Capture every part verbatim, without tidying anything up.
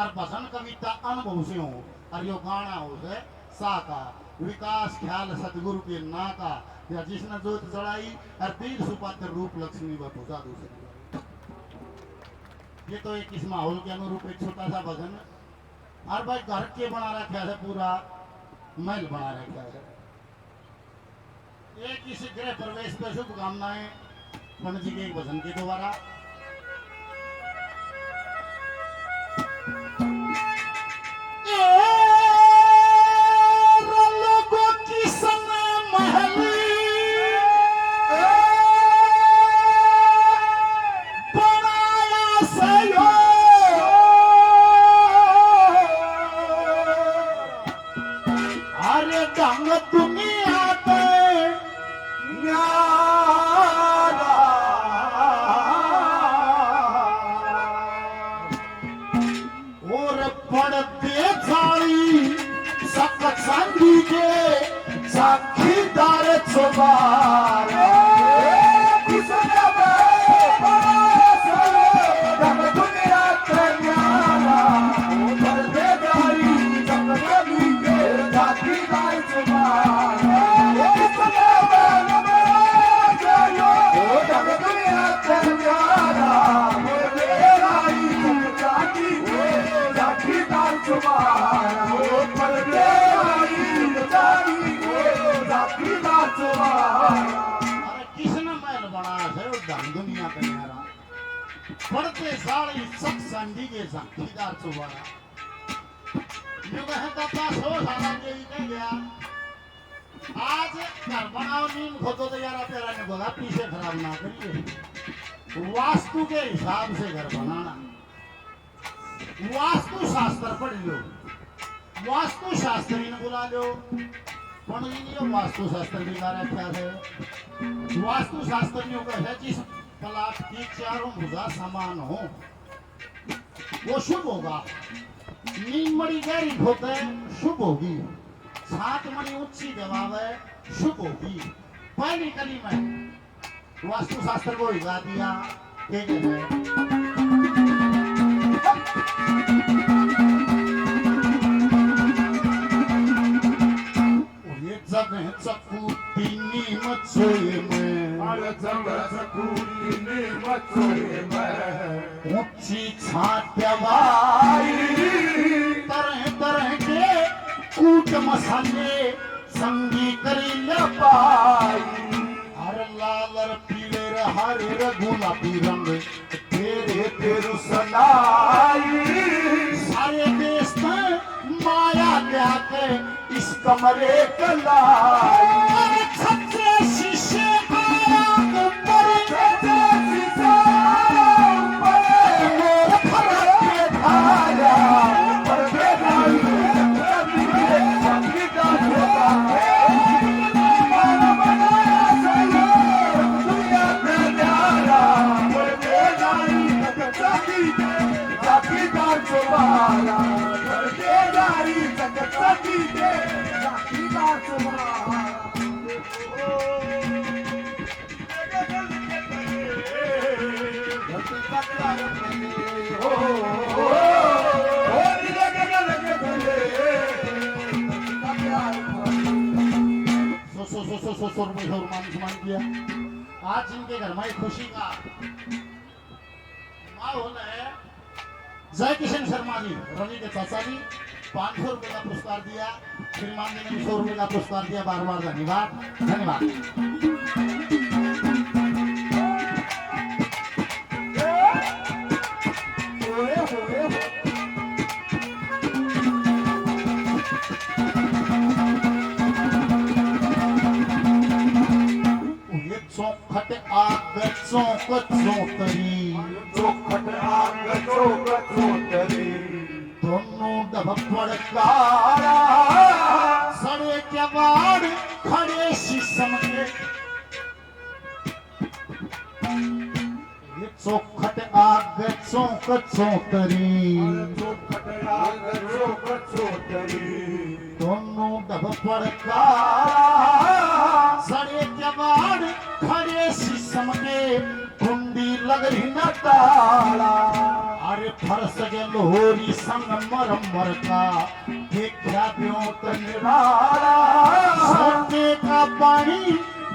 और भजन कविता अनुभव से हो, और यो गाना हो से सा का, विकास ख्याल सतगुरु के ना का, या जिसने जोत जलाई, और तीर सुपात्र रूप लक्ष्मी व भुजा दूसरी। ये तो एक इस माहौल के अनुरूप एक छोटा सा भजन। और भाई, घर के बना रखा है, पूरा महल बना रखा है। एक इस गृह प्रवेश पे शुभकामनाएं पंडित जी के एक भजन के द्वारा। ए रे लोगो, किसने महल बनाया सयो? अरे ढंग दुनिया पे न्यारा। और पड़दे जाली सक चांदी के, साखीदार चुबार। अरे किसने महल बनाया से, वो ढंग दुनिया का न्यारा। पड़ते साल इस सक संडी के झांकीदार चुबारा। यूं कहे दादा सौ साल के ही कह गया। आज घर बनाओ, नीम खोदो तो यारा प्यारा ने बोला, पीछे खराब ना करिए। वास्तु के हिसाब से घर बनाना। वास्तु शास्त्र पढ़ लो, वास्तु शास्त्री ने बुला लो। पण इन्हें वास्तु शास्त्र भी ला रखा है। वास्तु शास्त्र ने कहा है, जिस प्लाट की चारों भुजा समान हो, वो शुभ होगा। नीम मड़ी गहरी खोदे, शुभ होगी। सात मड़ी ऊंची दबावे, शुभ होगी। पहली कली में वास्तु शास्त्र को हिला दिया। ठीक है। ये जगह चकूती नीम चोए में। अरे जगह चकूती नीम चोए में। ऊंची छात भाई, तरह तरह के कूट मसाले संगी करी ले पाई। हर लाल, हर पीले, हरे, हरे गुलाबी रंग तेरे पे रुसनाई। सारे देश में माया क्या के इस कमरे के लाई। अरे छत्रे शीशे आया ऊपर, छत्रे शीशे आया ऊपर, मोर फरक के धारा ऊपर के लाई। सौ, सौ, सौ, सौ, सौ, सौ रुपये और मान सम्मान किया। आज जिनके घर में खुशी का माहौल है, जय किशन शर्मा जी, रवि के चाचा जी, पाँच सौ रुपये का पुरस्कार दिया। श्रीमान जी ने भी सौ रुपये का पुरस्कार दिया। बार बार धन्यवाद, धन्यवाद। ये चौखट आग चौक चौतरी, चौखट आग चौक चौतरी, दोनों डब पड़कारा, सड़े के बाड़ खड़े शीशम के। ये चौखट आग चौक चौतरी, चौखट आग चौक चौतरी, दोनों डब पड़कारा, सड़े के बाड़ खड़े शीशम के, कुंडी लग रही न ताला। अरे अरस गल होरी संगमरमर का, देखा ब्यों तन रारा। सोने का पानी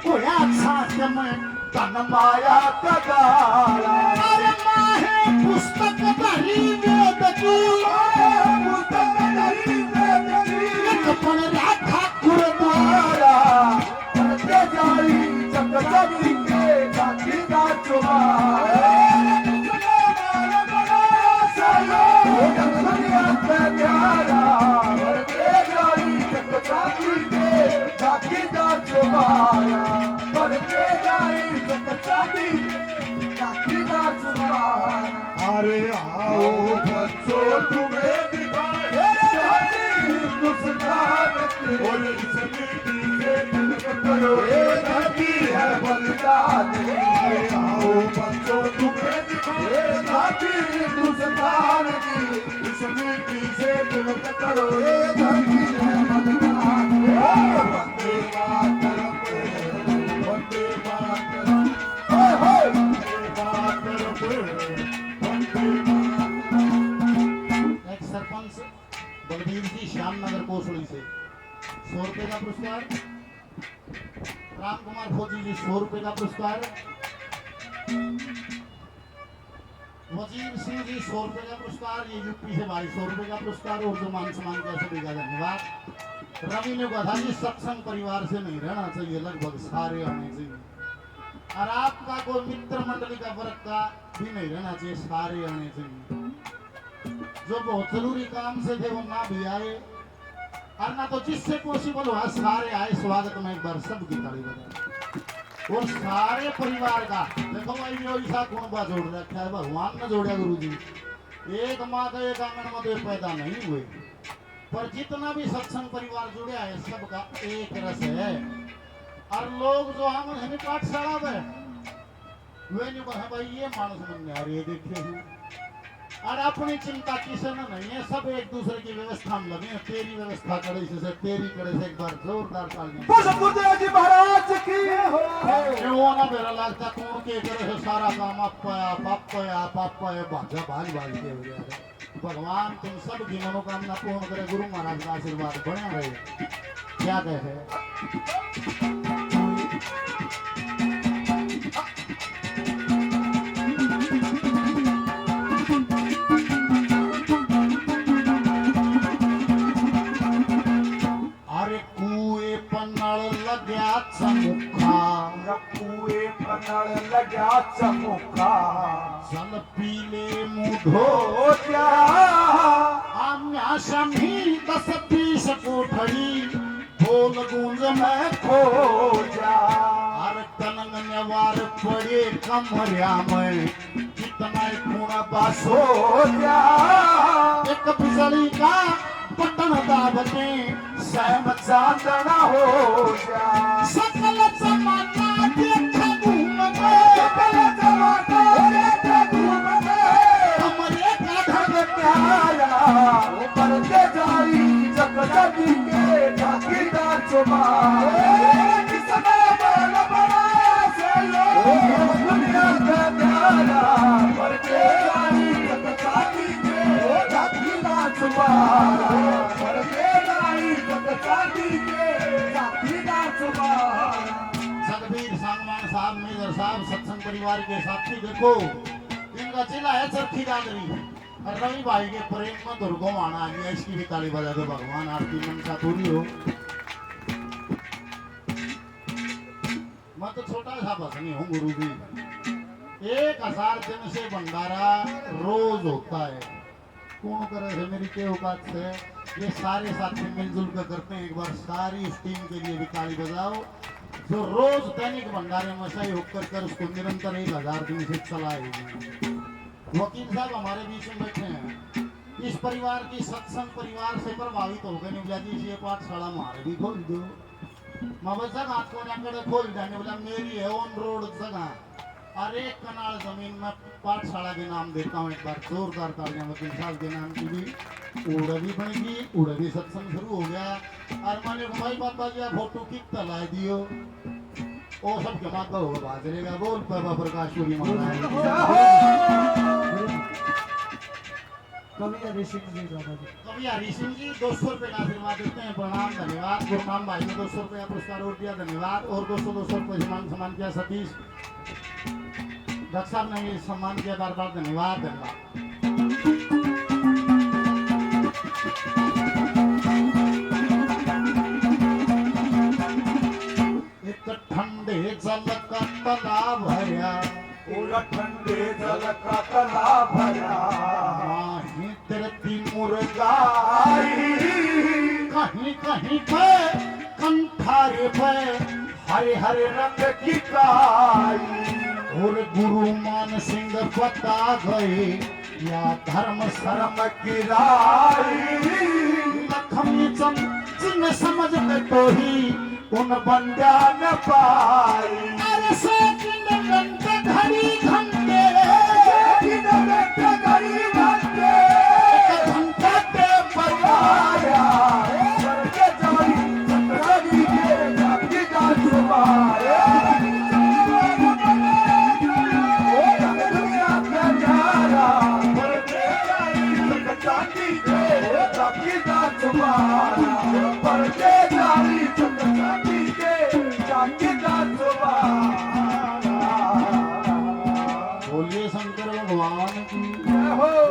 होया छाछ में, तन माया का गारा। अरे माहे पुस्तक धरी वेद की, माहे पुस्तक धरी वेद की। एक बन रहा ठाकुर द्वारा। भरते जाई चकचकी के झांकी का चुबारा। दुनिया पे प्यारा, भरते जाई चकचकी के झांकी का चुबारा। भरते जाई चकचकी के झांकी का चुबारा। अरे आओ बच्चों, तुम्हें दिखाए हिंदुस्तान की। और इस मिट्टी से तिलक करो, ये धरती है बलिदान की। अरे आओ बच्चों, तुम्हें दिखाए हिंदुस्तान की। इस मिट्टी से तिलक करो, ये धरती है बलिदान की। वंदे मातरम, वंदे मातरम। एक सरपंच बलबीर जी श्याम नगर कोसली से सौ रुपए का पुरस्कार, राम कुमार फौजी जी सौ रुपए का पुरस्कार, वजीर सिंह जी सौ रुपए का पुरस्कार, ये यूपी से भाई सौ रुपए का पुरस्कार, और जो मान सम्मान किया सभी का धन्यवाद। रवि ने कहा था जी सत्संग परिवार से नहीं रहना चाहिए, लगभग सारे आने चाहिए। और आपका कोई मित्र मंडली का वर्ग का भी नहीं रहना चाहिए, सारे आने चाहिए। जो बहुत जरूरी काम से थे वो ना भी आए, और ना तो जिससे पॉसिबल हुआ सारे आए। स्वागत में एक बार सबकी ताली बजाए। और सारे परिवार का देखो भाई, यो ऐसा कुणबा जोड़ रखा है, भगवान ने जोड़ा गुरु जी। एक माँ का एक आंगन में तो ये पैदा नहीं हुए, पर जितना भी सत्संग परिवार जुड़ा है, सबका एक रस है। और लोग जो हम हमें पाठशाला में वे न्यू कहे, भाई, ये माणस मन न्यारे देखे हैं। और अपनी चिंता किसी ने नहीं है, सब एक दूसरे की व्यवस्था में लगे हैं। तेरी व्यवस्था करे से, तेरी करे से, एक बार जोरदार तालियां। पुष्पदेव जी महाराज की। क्यों ना मेरा लगता कौन के करे से, सारा काम आप, आप, आप, आप, आप, भाजा भाज भाज के हो गया है। भगवान तुम सब की मनोकामना पूर्ण करे, गुरु महाराज का आशीर्वाद बना रहे। क्या कहे? अरे कुए पन्नल लग्या चमुखा, कुए पन्नल लग्या चमुखा, चल पी ले मुँह धो जा। आम्या शमी दस बीस कोठड़ी, बोल गूंज में खो जा। अरे तनंग नेवार पड़े कमरिया में, कितना ही खून बासो जा। एक बिजली का बटन दाबते सैम चांदना हो जा। सकल जमाना देखे घूम के, सकल जमाना देखे घूम के, हमरे का धन प्यारा, वो परते जाई जग जगी के झांकी का चुबारा। किसने बोल बड़ा से लो, दुनिया का प्यारा, परते जाई जग जगी के झांकी का चुबारा। सतबीर सांगवान साहब, मेजर साहब, सत्संग परिवार के साथी, देखो, इनका जिला है चरखी दादरी। और रवि भाई के प्रेम में दुर्गो आना आ गया, इसकी भी ताली बजा दो भगवान, आपकी मनसा पूरी हो। मैं तो छोटा सा भजनी हूँ गुरु जी। एक हजार दिन से भंडारा रोज होता है। कौन करे है मेरी के औकात से? ये सारे साथी मिलजुल कर करते हैं। एक बार सारी उस टीम के लिए भी ताली बजाओ, जो रोज दैनिक भंडारे में सहयोग कर कर उसको निरंतर एक हजार दिन से चलाए हुए हैं। वकील साहब हमारे बीच में बैठे हैं, इस परिवार की, सत्संग परिवार से प्रभावित होकर ने बोला जी, ये पाठशाला हमारे भी खोल दो। मैं बोला, जगह कोने कड़े खोल देने बोला, मेरी है on road जगह, और एक कनाल जमीन में पाठशाला के नाम देता हूँ। एक बार जोरदार तालियां वकील साहब के नाम की भी। उड़े भी बन गई, उड़े भी सत्संग शुरू हो गया। और मैंने कहा, भाई बाबा जी, आप फोटो कित ला दियो? ओ सब के माता हो बाजरेगा, बोल बाबा प्रकाश पुरी महाराज। कवि हरि सिंह जी, दादा जी। कवि हरि सिंह जी दो सौ रुपये का आशीर्वाद देते हैं। प्रणाम, धन्यवाद। गुरनाम भाई ने दो सौ रुपये का पुरस्कार और दिया, धन्यवाद। और दो सौ, दो सौ रुपये से मान सम्मान किया। सतीश डॉक्टर साहब ने ये सम्मान किया, बार बार धन्यवाद, धन्यवाद। एक ठंडे जल का तलाब भरया। पूरा ठंडे जल का तलाब भरया। माही धरती मुरझाई। कहीं कहीं पे कंठारे पे हरे हरे रंग की काई। और गुरु मान सिंह बता गए या धर्म शर्म की राई। लखमी चंद जिन समझ में तो ही उन बंदा न पाई। अरे सेकंड मिनट घड़ी घंटे, सेकंड मिनट घड़ी घंटे, एक घंटा टेम पर आया। करके जाई सतरंगी के जाति का छुपाए। ओ दुनिया का प्यारा, करके जाई सतरंगी के जाति का छुपाए। परदे जाई चुप छाती के, जाति का छुपाए।